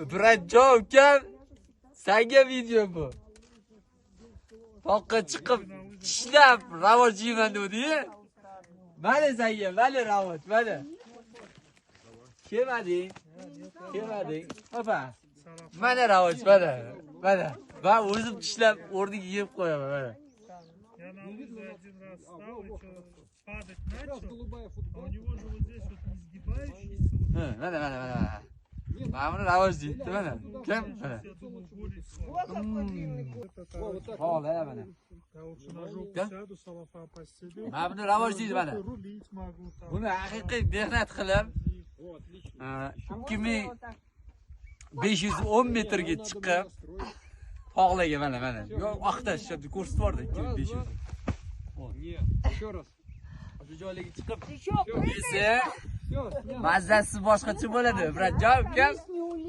Ibratjon ukam, sanga video bu. Toqqa chiqib tishlab ravoj yeyman devdi. Mana sanga, mana ravoj, mana. Kelmading. Kelmading. Opa. Mana ravoj, mana. Mana. Man o'zim tishlab o'rniga yeb qo'yaman, mana. Я на лыжи один раз стал и чё, падать Как раз начал, голубая а у футболка. Него же вот здесь вот не сгибающийся, вот, Ha, mana, mana, mana, mana. Mana buni ravoj deydi, mana. Kim? Mana. я думал, голень сломал. О, какой длинный кот. Во, вот так. Tog'lar, mana. Я лучше на жопу Да? сяду, салафа постелю. Mana buni ravoj deydi, mana. Рулить могу там. Buni haqiqiy mehnat qilib, О, отлично. 2510 metrga chiqib, tog'larga, mana, mana. Yo, oqda shu yerda ko'rsatib yubordi 2500. Нет, еще раз. Shu joylarga chiqib Ты чё, yesa, Все, снял. mazzasi boshqacha bo'ladi. Ibratjon ukam. не улетел?